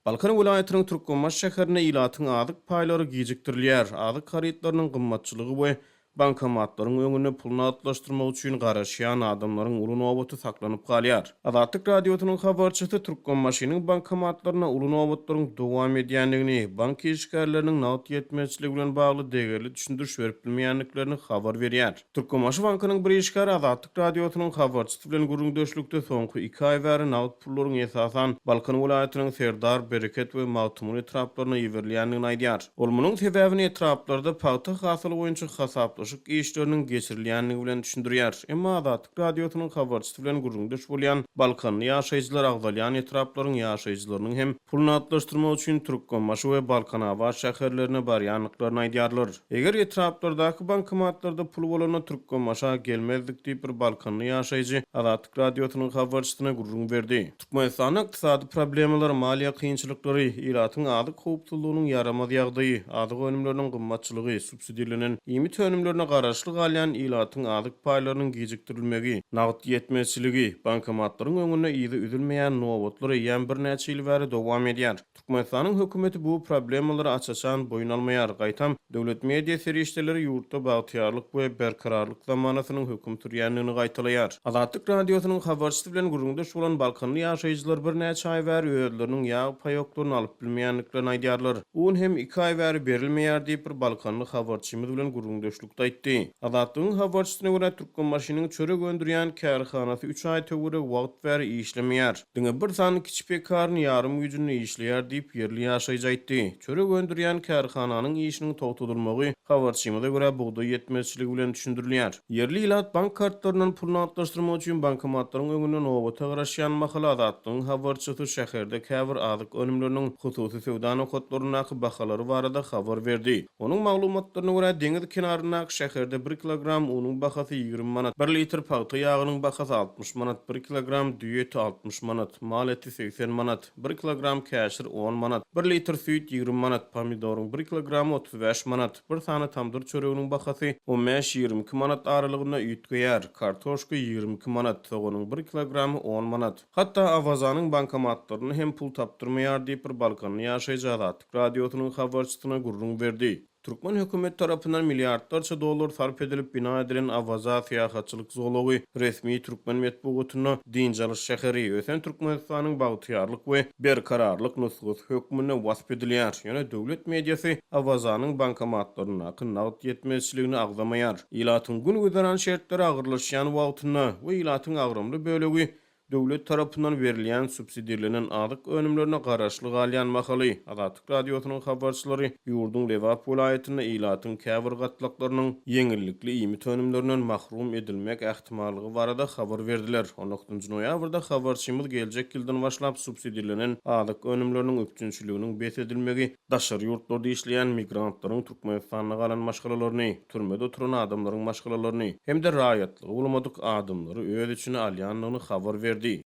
Balkan welaýatynyň Türkmenbaşy şäherinde ilatyň azyk paýlary gijikdirilýär, azyk harytlarynyň gymmatçylygy we bankomatlaryň öňünde pul nagtlaşdyrmak üçin garaşýan adamlaryň uly nobaty saklanyp galýar. Azatlyk Radiosynyň habarçysy Türkmenbaşynyň bankomatlarynda uly nobatlaryň dowam edýändigini, bank işgärleriniň nagt ýetmezçiligi bilen bagly degerli düşündiriş berip bilmeýändiklerini habar berýär. Türkmenbaşy bankynyň bir işgäri Azatlyk Radiosynyň habarçysy bilen gürrüňdeşlikde soňky iki aý bäri nagt pullaryň esasan Balkan welaýatynyň Serdar, Bereket we Magtymguly etraplaryna iberilýändigini aýdýar. Ol munuň sebäbini etraplarda pagta hasyly boýunça hasaplaşyk işleriniň geçirilýändigi bilen düşündirýär. Emma Azatlyk Radiosynyň habarçysy bilen gürrüňdeş bolýan balkanly ýaşaýjylar agzalýan etraplaryň ýaşaýjylarynyň hem pul nagtlaşdyrmak üçin Türkmenbaşy we Balkanabat şäherlerine barýandyklaryny aýdýarlar. Eger etraplardaky bankomatlarda pul bolanda Türkmenbaşa gelmezdik diýip bir balkanly ýaşaýjy Azatlyk Radiosynyň habarçysyna gürrüň berdi. Türkmenistanda ykdysady problemalar, maliýe kynçylyklary, ilatyň azyk howpsuzlygynyň ýaramaz ýagdaýy, azyk önümleriniň gymmatçylygy, subsidirlenen iýmit önümlerine garaşly galýan ilatyň azyk paýlarynyň gijikdirilmegi, nagt ýetmezçiligi, bankomatlaryň öňünde yzy üzülmeýän nobatlar eýýäm birnäçe ýyl bäri dowam edýär. Türkmenistanyň hökümeti bu problemalary aç-açan boýun almaýar, gaýtam, döwlet media serişdeleri ýurtda bagtyýarlyk we berkararlyk zamanasynyň höküm sürýändigini gaýtalaýar. Azatlyk Radiosynyň habarçysy bilen gürrüňdeş bolan balkanly ýaşaýjylar birnäçe aý bäri özleriniň ýag paýoklaryny alyp bilmeýändiklerini aýdýarlar. Un hem iki aý bäri berilmeýär diýip, bir balkanly habarçymyz bilen gürrüňdeşlikde aýtdy. Azatlygyň habarçysyna görä, Türkmenbaşynyň çörek öndürýän kärhanasy üç aý töweregi wagt bäri işlemeýär. Diňe bir sany kiçi pekarny ýarym güýjünde işleýär diýip, ýerli ýaşaýjy aýtdy. Çörek öndürýän kärhananyň işiniň togtadylmagy, habarçymyza görä, bugdaý ýetmezçiligi bilen düşündirilýär. Ýerli ilat bank kartlaryndan pul nagtlaşdyrmak üçin bankomatlaryň öňünde nobata garaşýan mahaly Azatlygyň habarçysy şäherde käbir azyk önümleriniň hususy söwda nokatlaryndaky bahalary barada habar berdi. Onuň maglumatlaryna görä, deňiz kenaryndaky şäherde bir kilogram unuň bahasy 20 manat, bir litr pagta ýagynyň bahasy 60 manat, bir kilogram düýe eti 60 manat, mal eti 80 manat, bir kilogram käşir on manat, bir litr süýt 20 manat, pomidoryň bir kilogramy 35 manat, bir sany tamdyr çöreginiň bahasy on bäş-22 manat aralygynda üýtgeýär, kartoşka 22 manat, soganyň bir kilogramy on manat. Hatda Awazanyň bankomatlarynda hem pul tapdyrmaýar diýip, bir balkanly ýaşaýjy Azatlyk Radiosynyň habarçysyna gürrüň berdi. Türkmen hökümeti tarapyndan milliardlarça dollar sarp edilip bina edilen Awaza syýahatçylyk zolagy resmi türkmen metbugatynda dynç alyş şäheri, ösen Türkmenistanyň bagtyýarlyk we berkararlyk nusgasy hökmünde wasp edilýär. Ýöne döwlet mediasy Awazanyň bankomatlaryndaky nagt ýetmezçiligini agzamaýar. Ilatyň gün-güzeran şertleri agyrlaşýan wagtynda we ilatyň agramly bölegi döwlet tarapyndan berilýän subsidirlenen azyk önümlerine garaşly galýan mahaly, Azatlyk Radiosynyň habarçylary ýurduň Lebap welaýatynda ilatyň käbir gatlaklarynyň ýeňillikli iýmit önümlerinden mahrum edilmek ähtimallygy barada habar berdiler. On dokuzynjy noýabrda habarçymyz geljek ýyldan başlap subsidirlenen azyk önümleriniň üpjünçiliginiň bes edilmegi daşary ýurtlarda işleýän migrantlaryň Türkmenistanda galan maşgalalaryny, türmede oturan adamlaryň maşgalalaryny hem-de raýatlygy bolmadyk adamlary öz içine alýandygyny habar berdi.